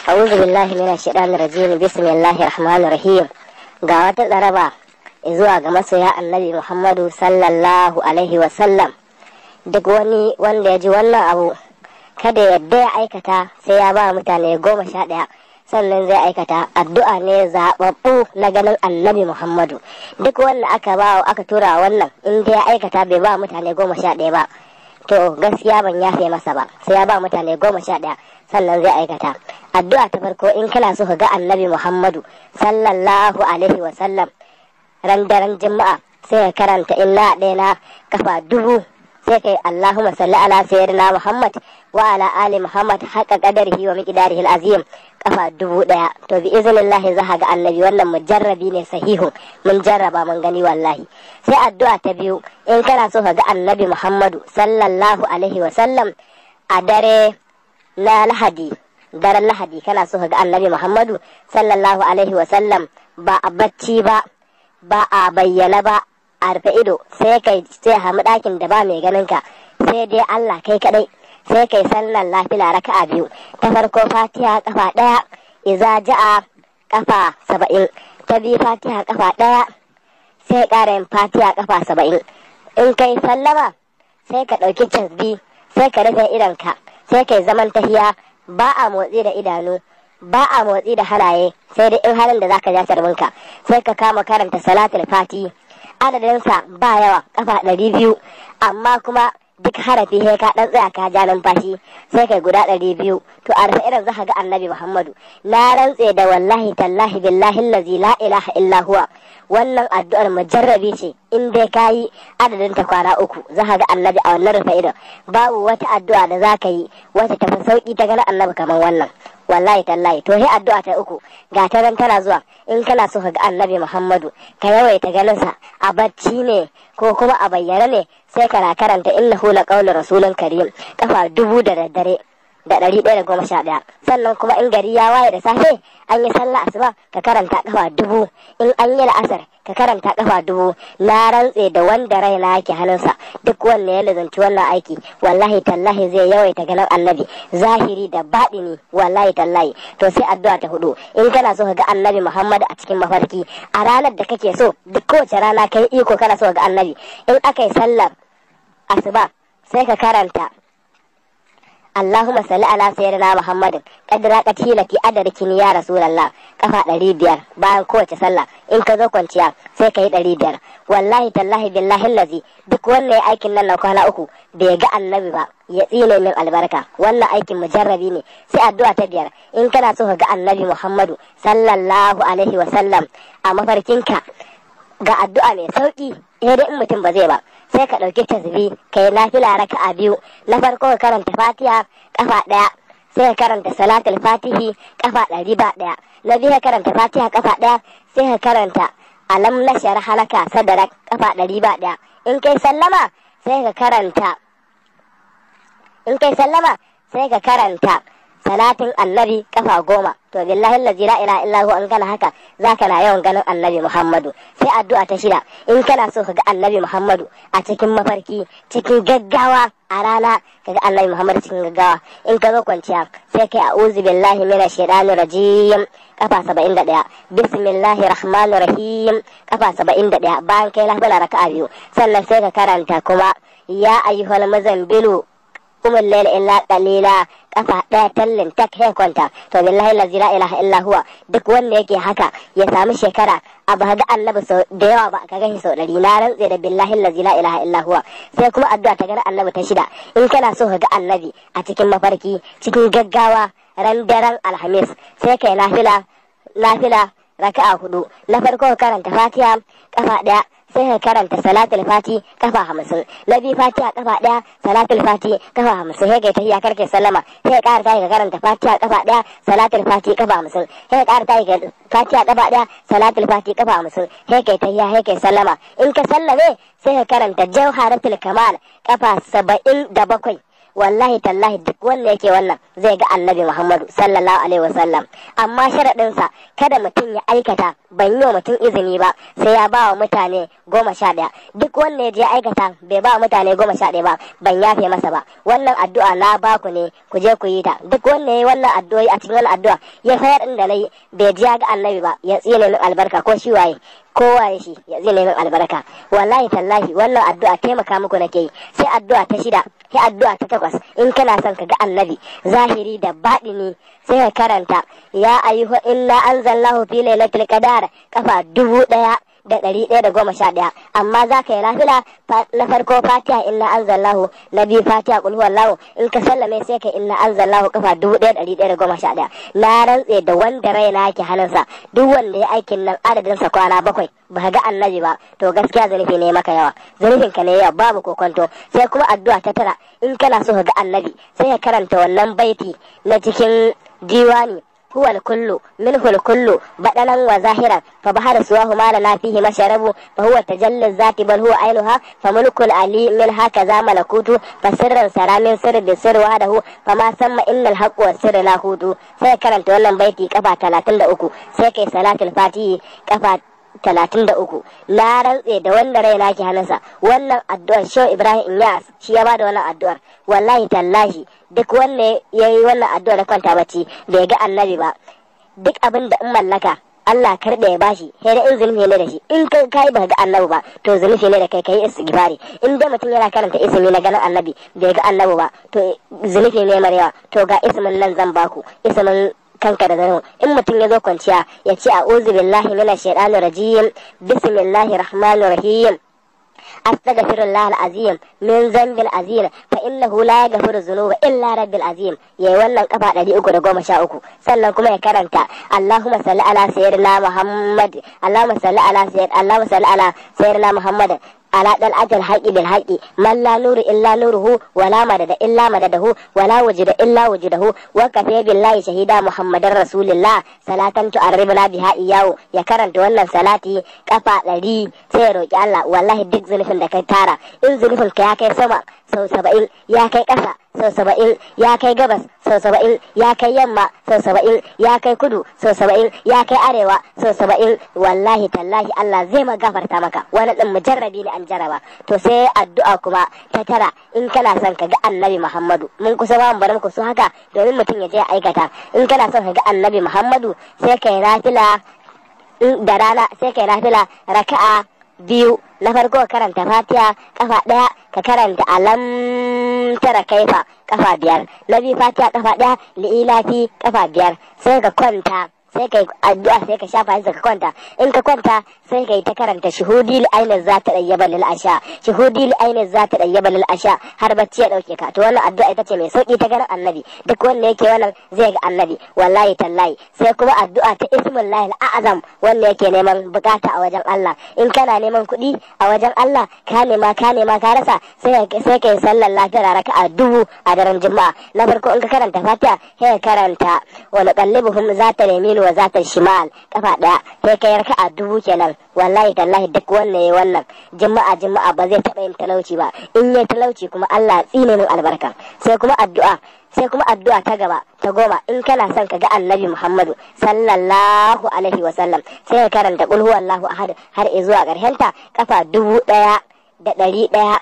A'udhu billahi minash shaitanir rajim. Bismillahir rahmanir rahim. Ga wata tsaraba zuwa ga masoya Annabi Muhammadu sallallahu alaihi wa sallam. Duk wani wanda ya ji wannan abu kada yadda ya aikata sai ya ba mutane 11 sannan zai aikata. Addu'a ne zaɓaɓɓu na ganin Annabi Muhammadu. Duk wanda aka ba aka tura wannan in dai ya aikata bai ba mutane 11 ba, to gaskiya ban yafe masa ba, sai ya ba mutane 11 sannan zai aikata. Addu'a ta farko, in kana so ka ga Annabi Muhammadu sallallahu alaihi wa sallam ran daren Juma'a, sai ka karanta inna ɗaya na kafa 1000, sai kai Allahumma salli ala sayyidina Muhammad wa ala ali Muhammad haqqa qadarihi wa miqdarihi al-azim kafa 1000. To bi iznillahi za ka ga Annabi. Wannan mujarrabi ne sahihu, mun jarraba mun gani wallahi. Sai addu'a ta biyu, in kana so ka ga Annabi Muhammadu sallallahu alaihi wa sallam a dare na Lahadi, daren Lahadi kana so ka ga Annabi Muhammadu sallallahu alaihi wa sallam ba a bacci ba, ba a bayyana ba, a rufe ido, sai kai sai hamu ɗakin da ba mai ganin ka sai dai Allah kai kadai, sai kai sallar lafila raka'a 2. Ta farko Fatiha kafa 1, iza ja'a kafa 70, ta biyu Fatiha kafa 1, sai ƙara yin Fatiha kafa 70. In kai sallama sai ka ɗauki tasbi, sai ka rufe idonka, sai kai zaman tahiya, ba a motsi da idanu, ba a motsi da halaye, sai dai in halin da zaka ja carbinka, sai ka kama karanta salatul fati. Adadinsa ba yawa, kafa 200, amma kuma duk harafi sai ka dan tsaya ka ja numfashi, sai kai guda 200. To a rufe irin zaka ga Annabi Muhammadu. Na rantse da wallahi tallahi billahi allazi la ilaha illa huwa, wannan addu'ar mujarrabi ce, in dai kayi adadin ta kwana 3 zaka ga Annabi a wannan rufe idan. Babu wata addu'a da zaka yi wata tafi sauki ta ganin Annabi kamar wannan, wallahi tallahi. To sai addu'a ta 3 ga ta nan tana zuwa. In kana so ka ga Annabi Muhammadu ka yawaita ganin sa a bacci ne ko kuma a bayyana ne, sai kana karanta innahu laqawlu rasulun karim kafa 1000 da daddare da 111. Sannan kuma in gari ya waye da safe an yi sallah asuba ka karanta kafa 1000, in an yi la'asar ka karanta kafa 1000. Na rantse da wanda raina yake hannunsa, duk wanda ya lazanci wannan aiki wallahi tallahi zai yawaita ganin Annabi zahiri da baɗini, wallahi tallahi. To sai addu'a ta 4, in kana so ka ga Annabi Muhammad a cikin mafarki a ranar da kake so, duk kowace rana kai iko kana so ka ga Annabi, in aka yi sallar asuba sai ka karanta Allahumma salli ala sayyidina Muhammadin qadra qatilati adarkini ya Rasulullah kafa 500 bayan kowace sallah. In ka zo kwanciya sai ka yi 500. Wallahi tallahi billahi allazi duk wanda ya aikin nan na kwana 3 bai ga Annabi ba, ya tsine min albarka. Wannan aikin mujarrabi ne. Sai addu'a ta 5, in kana so ka ga Annabi Muhammadu sallallahu alaihi wa sallam a mafarkinka, ga addu'a mai sauki, sai dai in mutum ba zai ba, sai ka ɗauki tasbi ka yi nafila raka'a 2. Na farko ka karanta Fatiha kafa 1, sai ka karanta salatul fatihi kafa 101. Na biyu ka karanta Fatiha kafa 1, sai ka karanta alam nashrah laka sadrak kafa 101. In kai sallama sai ka karanta, in kai sallama sai ka karanta salatin Annabi kafa 10. To billahi allazi la ilaha illa huwa, in kana haka zaka na yawan ganin Annabi Muhammadu. Sai addu'a ta 6, in kana so ka ga Annabi Muhammadu a cikin mafarki cikin gaggawa a rana, ka ga Annabi Muhammadu cikin gaggawa, in ka zo kwanciya sai kai a'udhu billahi minash shaitanir rajim kafa 71, bismillahir rahmanir rahim kafa 71, bayan kai nafila raka'a 2, sannan sai ka karanta kuma ya ayyuhal muzambilu qumil layla illa qalila kafa 1 tallin tak he kwanta. To billahi allazi la ilaha illa huwa, duk wanda yake haka ya samu shekara abu ga Annabi sau da yawa ba ka gani sau 100, na rantse da billahi allazi la ilaha illa huwa. Sai kuma addu'a ta ganin Annabi ta 6, in kana so ka ga Annabi a cikin mafarki cikin gaggawa ran daren Alhamis, sai kai nafila raka'a 4. Na farko ka karanta Fatiha kafa 1, sai ka karanta salatul fati kafa 50. Na biyu Fatiha kafa 1, salatul fati kafa 50, sai kai tahiyya karke sallama, sai ka ƙara tahi ka karanta Fatiha kafa 1, salatul fati kafa 50, sai ka ƙara tahi ka Fatiha kafa 1, salatul fati kafa 50, sai kai tahiyya sai kai sallama. In ka sallame sai ka karanta jawharatul kamal kafa 77. Wallahi tallahi duk wanda yake wannan zai ga Annabi Muhammadu sallallahu alaihi wasallam. Amma sharaɗinsa kada mutum ya aikata, ban yi wa mutum izini ba sai ya ba wa mutane 11. Duk wanda ya je aikata bai ba wa mutane 11 ba, ban yafe masa ba. Wannan addu'a na ba ku ne, ku je ku yi ta. Duk wanda ya yi wannan addu'o'i a cikin wannan addu'a ya fayar inda nayi bai ji ya ga Annabi ba, ya tsine min albarka, ko shi waye ko waye shi ya tsine min albarka. Wallahi tallahi wannan addu'a taimaka muku nake yi. Sai addu'a ta 6, sai addu'a ta 8. In kana son ka ga Annabi zahiri da baɗini, sai ka karanta ya ayyuha inna anzalnahu fi lailatul qadar kafa 1111. Amma za ka yi nafila na farko Fatiha inna anzalnahu, na biyu Fatiha qul huwallahu, in ka sallame sai ka inna anzalnahu kafa 1111. Na rantse da wanda raina yake hannunsa, duk wanda ya aikin nan adadin sa kwana 7 ba ga Annabi ba, to gaskiya zunubi ne maka yawa, zunubin ka ne yawa, babu kokonto. Sai kuma addu'a ta 9, in kana so ka ga Annabi sai ka karanta wannan baiti na cikin diwani: هو الكل منه الكل بدنا وظاهرا، فبحر سواه ما لنا فيه مشرب، فهو تجلى الذات بل هو عينها، فملك العلي من هكذا ملكوت، فسرا سرى من سر بسر وحده، فما سمى إن الحق والسر لاهوت. sai karanta wannan baiti kafa 33, sai kai salatul fatihi kafa 33. Na rantse da wanda raina ke hannunsa, wannan addu'ar Shehu Ibrahim Inyas shi ya bada wannan addu'ar. Wallahi tallahi duk wanda ya yi wannan addu'ar da kwanta bacci bai ga Annabi ba, duk abin da in mallaka Allah karɓe ya bashi, sai da in zunubi ne da shi. In kai kai ba ga Annabi ba, to zunubi ne da kai, kai istighfari. In dai mutum yana karanta ismi na ganin Annabi bai ga Annabi ba, to zunubi ne mara yawa. To ga ismin nan zan baku, ismin kanka da zano. In mutum ya zo kwanciya ya ce a'udhu billahi minash shaitanir rajim, bismillahir rahmanir rahim, astaghfirullah alazim min dhanbil azim, fa innahu la yaghfiru dhunuba illa rabbil azim. Yayi wannan kafa 313. Sannan kuma ya karanta Allahumma salli ala sayyidina Muhammad, Allahumma salli ala sayyid, Allahumma salli ala sayyidina Muhammad ala dal ajal haƙi bil haƙi, man la nuru illa nuruhu, wala madada illa madadahu, wala wujida illa wujudahu, wa kafa billahi shahida Muhammadar rasulillah, salatan tu'arribna biha iyahu. Ya karanta wannan salati kafa 100, sai ya roki Allah. Wallahi duk zunufin da kai tara, in zunufin ka ya kai sama sau 70, ya kai ƙasa sau 70, ya kai gabas sau 70, ya kai yamma sau 70, ya kai kudu sau 70, ya kai arewa sau 70, wallahi tallahi Allah zai ma gafarta maka. Wani din mujarrabi ne, an jaraba. To sai addu'a kuma ta 9, in kana son ka ga Annabi Muhammadu, mun kusa ba mu bar muku su haka domin mutum ya je ya aikata. In kana son ka ga Annabi Muhammadu, sai kai nafila da rana, sai kai nafila raka'a 2. Na farko karanta Fatiha kafa 1, ka karanta alam tara kaifa kafa 5. Na biyu Fatiha kafa 1, li'ilafi kafa 5. Sai ka kwanta, sai kai addu'a, sai ka shafa sai ka kwanta. In ka kwanta sai kai ta karanta shuhudi li aina zata dayyaba lil asha, shuhudi li aina zata dayyaba lil asha, har bacci ya dauke ka. To wannan addu'a ita ce mai sauki ta ganin Annabi. Duk wanda yake wannan zai ga Annabi, wallahi tallahi. Sai kuma addu'a ta ismullahi al'azam, wanda yake neman bukata a wajen Allah. In kana neman kuɗi a wajen Allah, ka nema ka nema ka rasa, sai kai sallar lafiya raka'a 1000 a daren Juma'a. Na farko in ka karanta Fatiha, sai ka karanta wa nuqallibuhum zata yamin wa zata shimal kafa 1, sai kai raka'a 1000 kenan. Wallahi tallahi duk wanda yayi wannan juma'a juma'a ba zai taɓa yin talauci ba. In yayi talauci kuma Allah tsine min albarka. Sai kuma addu'a ta gaba ta 10, in kana son ka ga Annabi Muhammadu sallallahu alaihi wasallam, sai ka karanta qul huwallahu ahad har zuwa ƙarshen ta kafa 1111.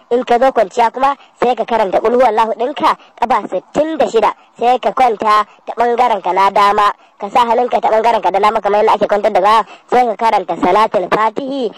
In ka zo kwanciya kuma sai ka karanta qul huwallahu ɗinka kafa 66, sai ka kwanta ta bangaren ka na dama, ka sa hannunka ta bangaren ka da dama kamar yadda ake kwantar da gawa, sai ka karanta salatul fatihi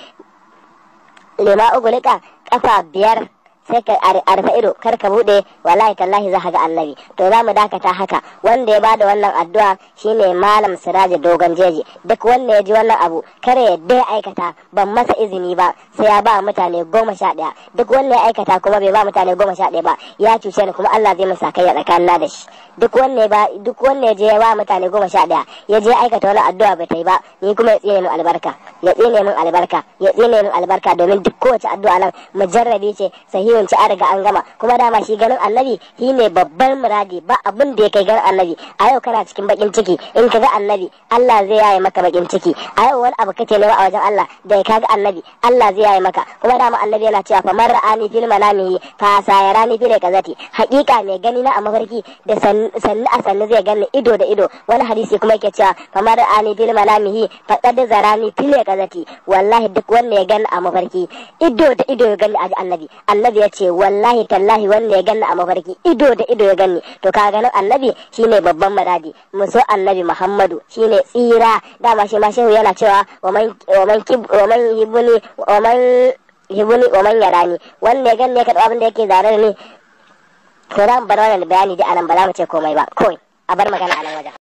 lima ugulika kafa 5, sai ka arfa ido kar ka bude, wallahi tallahi za ka ga Annabi. To za mu dakata haka. Wanda ya bada wannan addu'a shine Malam Siraji Dogon Jeji. Duk wanda ya ji wannan abu kare ya dai aikata, ban masa izini ba sai ya ba mutane 11. Duk wanda ya aikata kuma bai ba mutane 11 ba, ya cuce ni kuma Allah zai masa kai ya tsakanina da shi. Duk wanda ya je ya ba mutane 11 ya je aikata wani addu'a bai ta yi ba, ni kuma ya tsine min albarka, ya tsine min albarka, ya tsine min albarka. Domin duk kowace addu'a nan mujarrabi ce, sahihi ce an riga an gama. Kuma dama shi ganin annabi shi ne babban muradi, ba abin da ya kai ganin annabi. A yau kana cikin bakin ciki, in ka ga annabi Allah zai yaye maka bakin ciki. A yau wani abu kake nema a wajen Allah, da ka ga annabi Allah zai yaye maka. Kuma dama annabi yana cewa fa man ra'ani fil manamihi fa sayarani fil qazati, haƙiƙa mai gani na a mafarki da sannu a sannu zai gani ido da ido. Wani hadisi kuma yake cewa fa man ra'ani fil manamihi fa qad zarani fil qazati, wallahi duk wanda ya gani a mafarki ido da ido ya gani a annabi. Annabi ya ce wallahi tallahi wanda ya gani a mafarki ido da ido ya gani. To ka ganin annabi shine babban muradi. Mu so annabi Muhammadu shine tsira. Dama shi ma shehu yana cewa wa man hibuni wa man hibuni wa man yarani, wanda ya gani ya karɓi abin da yake zare ni. To za mu bar wannan bayani dai anan, ba za mu ce komai ba, kawai a bar magana a nan wajen.